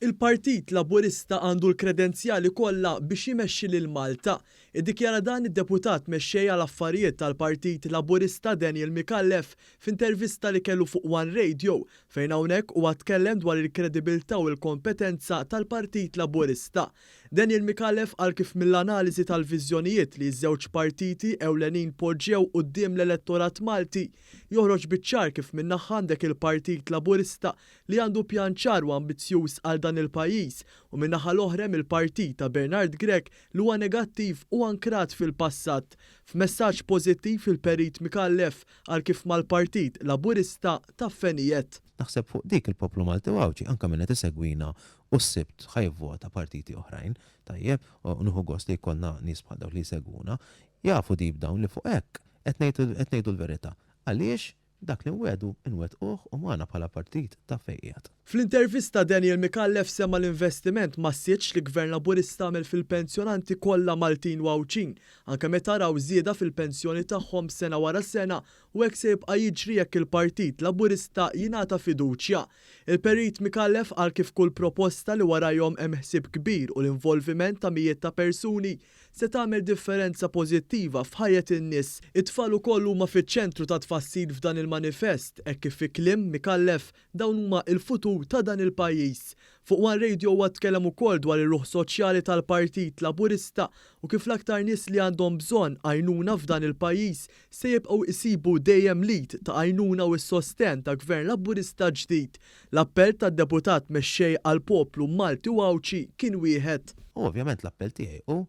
Il-Partit Laburista għandu l-kredenzjali kollha biex imexxi lil Malta. Iddikjara dan id-Deputat Mexxej għal Affarijiet tal-Partit Laburista Daniel Micallef f'intervista li kellu fuq One Radio fejn hawnhekk huwa tkellem dwar il-kredibilità u l-kompetenza tal-Partit Laburista. Daniel Micallef qal kif mill-analiżi tal-viżjonijiet li ż-żewġ partiti ewlenin poġġew quddiem l-elettorat Malti, joħroġ biċ-ċar kif minn naħa għandek il-Partit Laburista li għandu pjan ċar u ambizzjuż għal dan il-pajjiż u min-naħa l-oħra hemm il-partit ta' Bernard Grech li huwa negattiv u ankrat fil-passat. F'messaġġ pożittiv il-Perit Micallef qal kif mal-Partit Laburista taf fejn qiegħed. Naħseb fuq dik il-poplu Malti u Għawdxi anke min qed isegwina u s-Sibt ħa jivvota partiti oħrajn, tajjeb, u nieħu gost li jkollna nies bħal dawk li jsegwuna, jafu deep down li fuq hekk qed ngħidu qed ngħidu l-verità. Għaliex dak li nwiegħdu nwettquh u magħna bħala partit taf fejn qiegħed. Fl-intervista Daniel Micallef semma l-investiment massiċċ li Gvern Laburista għamel fil-pensjonanti kollha Maltin u Għawdxin, anke meta raw żieda fil-pensjoni tagħhom sena wara sena u hekk se jibqa' jiġri jekk il-Partit Laburista jingħata fiduċja. Il-Perit Micallef qal kif kull proposta li warajhom hemm ħsieb kbir u l-involviment ta' mijiet ta' persuni se tagħmel differenza pożittiva f'ħajjet in-nies. It-tfal ukoll huma fiċ-ċentru tat-tfassil f'dan il-manifest hekk kif fi kliem Micallef dawn huma l-futur ta' dan il-pajjiż. Fuq One Radio huwa tkellem ukoll dwar ir-ruħ soċjali tal-Partit Laburista u kif l-aktar nies li għandhom bżonn għajnuna f'dan il-pajjiż se jibqgħu jsibu dejjem l-id ta' għajnuna u s-sostenn ta' Gvern Laburista ġdid. L-appell tad-Deputat Mexxej għall-poplu Malti u Għawdxi kien wieħed. U ovvjament l-appell tiegħi hu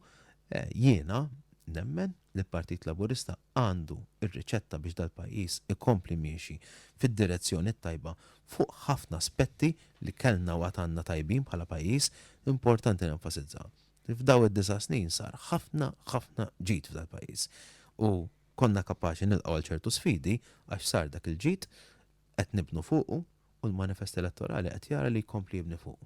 jiena nemmen li l-Partit Laburista għandu r-riċetta biex dal-pajjiż ikompli miexi fid-direzzjoni t-tajba fuq ħafna aspetti li kellna u għad għandna tajbin bħala pajjiż, importanti nenfasizza li f'daw id-disa' snin sar ħafna, ħafna ġid f'dal-pajjiż. U konna kapaċi nilqgħu għal ċertu sfidi għax sar dak il-ġid, qed nibnu fuqu u l-manifest elettorali qed jara li jkompli jibni fuqu.